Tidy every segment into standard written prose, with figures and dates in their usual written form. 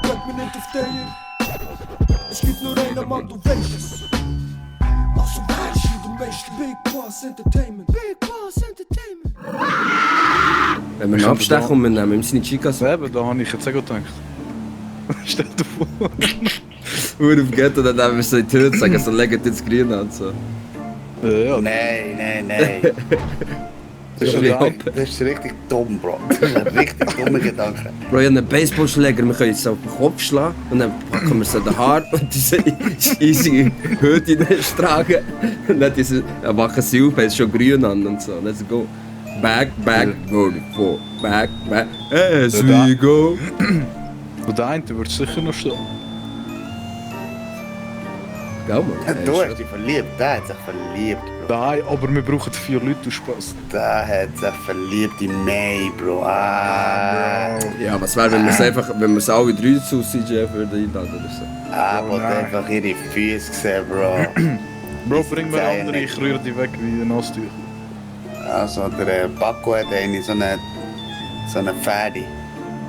Bleib mir nicht auf der. Es gibt nur einen Mann, du weißt es. Also weißt du, du weißt Big Bas Entertainment. Big Bas Entertainment. Wenn wir einen Abstecher und wir nehmen ihm seine Chicas. Eben, da habe ich jetzt auch gedacht. Stell dir vor. Nur auf Ghetto, dann haben wir so in die Tür sagen, so legt ins Grün an. So. Ja. Nein. Das ist richtig dumm, Bro. Das ist ein richtig dummer Gedanke. Bro, ich habe einen Baseballschläger, wir können es auf den Kopf schlagen und dann packen wir so den Haar und diese easy Hüte tragen. Und dann machen sie auf, es ist schon grün an und so. Let's go. Back, go, back, as we go. Und der eine wird sicher noch stehen. Gell, Mann? Du hast dich verliebt, der hat sich verliebt, Bro. Nein, aber wir brauchen 4 Leute, du Spaß. Der hat sich verliebt in May, Bro. Ah, Ja, was wäre, wenn wir es alle 3 zu CJF würden einladen oder so? aber einfach ihre Füße gesehen, Bro. Bro, bring mir andere, ich rühre die weg wie ein Nasstücher. Also der Paco hat eine so eine Fadi.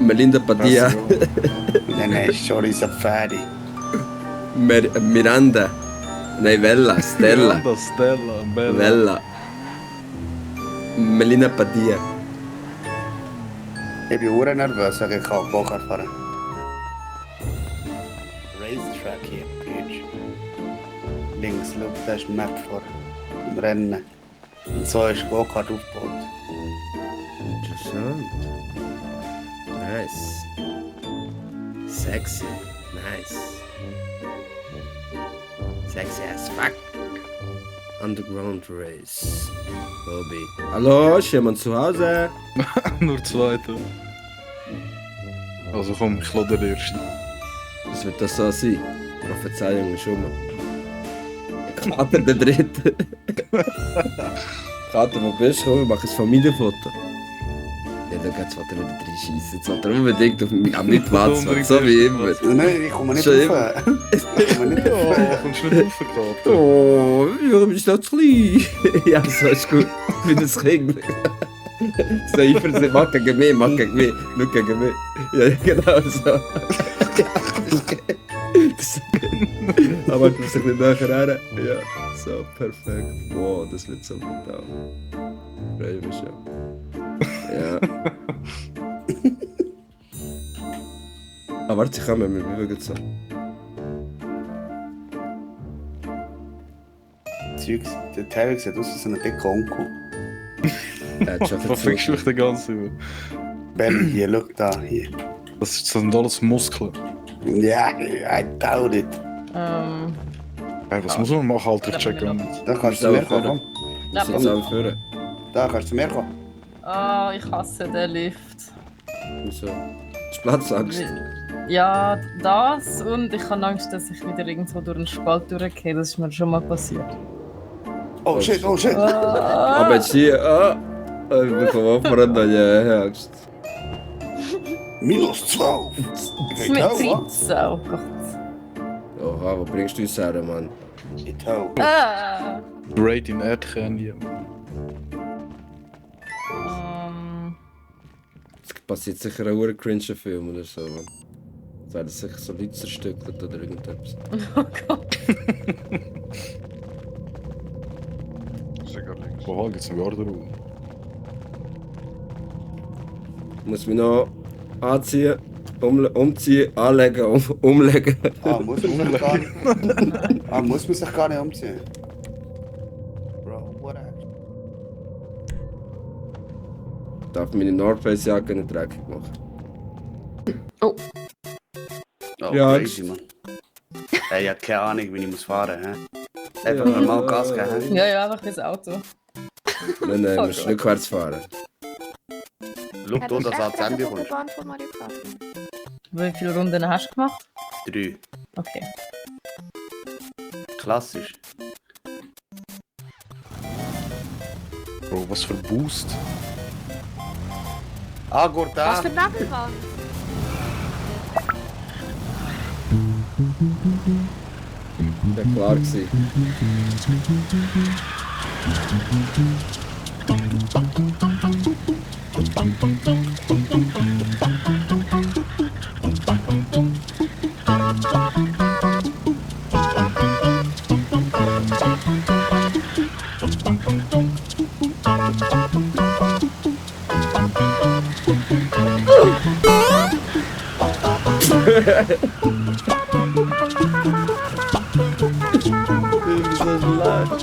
Melinda Padilla. Nein, sorry, so Fadi. Miranda. Nein, Stella. Bella. Vella. Melina Padilla. Ich bin hure nervös, wenn ich Go-Kart fahren. Racetrack hier, Bitch. Links, look, da ist Map vor dem Rennen. Und so ist Go-Kart aufgebaut. Interessant. Nice. Sexy. Nice. Sexy as fuck. Underground Race. Bobby. Hallo, ist jemand zu Hause? Nur 2. Also komm, ich lade den ersten. Was wird das so sein? Prophezeiung ist um. Kater der Dritte. Kater, wo bist du? Komm, wir machen ein Familienfoto. Ja, da geht's Vater wieder reinschiessen. Jetzt hat er unbedingt auf meinen Platz, so wie immer. Nein, ich komme nicht Schon rauf. Ich komme nicht rauf. Kommst du nicht rauf, Kater? Oh, warum bist du zu klein? Ja, so ist gut. Ich bin das Kind. So eifersüchtig, mach gegen mich, schau gegen mich. Ja, genau so. Aber du musst ein bisschen nachher her. Ja, so, perfekt. Wow, das wird so brutal. Freue mich schon. Ja. Aber warte, ich komme, wir bewegen so. Zeugs, der Terry sieht aus wie so ein dicker Onkel. Was fängst du mich den ganzen über? Ben, hier, schau da, hier. Das sind alles Muskeln. Ja, I doubt it. Hey, was muss man machen, Alter? Ich check gar nicht. Da kannst du zu mir kommen. Wir sind zusammen führen. Da kannst du zu mir kommen. Oh, ich hasse den Lift. Wieso? Hast du Platzangst? Ja, das und ich habe Angst, dass ich wieder irgendwo durch einen Spalt durchgehe. Das ist mir schon mal passiert. Oh shit, oh shit. Aber jetzt hier, ich bekomme auch vor allem neue Angst. Minus 12. Das mit 13, oh Gott. Oha, wo bringst du uns her, Mann? Ich hau. Great in Erdkernchen. Es passiert sicher ein ur cringe Film oder so, Mann. Es werden sicher so Leute zerstückelt oder irgendetwas. Oh Gott. Oha, gibt's einen Garderobe? Ich muss mich noch anziehen, umziehen, anlegen, umlegen. Muss man sich gar nicht umziehen. Bro, what happened? Ich darf meine North Face Jacke nicht dreckig machen. Oh. Oh, Ja, crazy, man. Hey, ich hab keine Ahnung, wie ich muss fahren muss. Einfach normal Gas geben. Ja, einfach ins Auto. Nein, du musst rückwärts fahren. Schau du, dass du ans Ende kommst. Wie viele Runden hast du gemacht? 3. Okay. Klassisch. Bro, was für Boost. Ah, gut da. Was für ein Nagelbahn? Ja, klar gewesen. so schlecht.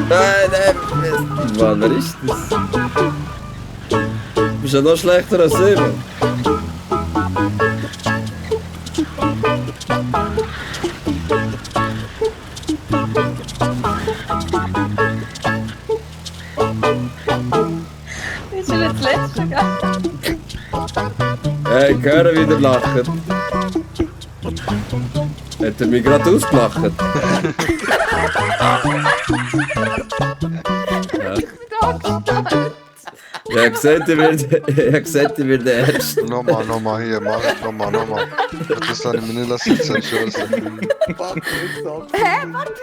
Nein, Mann, wer ist das? Du bist ja noch schlechter als ich, Mann. Ist schon jetzt das letzte, gell? Hey, ich höre wieder lachen. Hat er mich gerade ausgelacht? Ja, ich habe gesagt, ich werde ernst. Nochmal hier, mach ich nochmal. Das ist eine Manila sitzen, Scheiße. Hä, warte!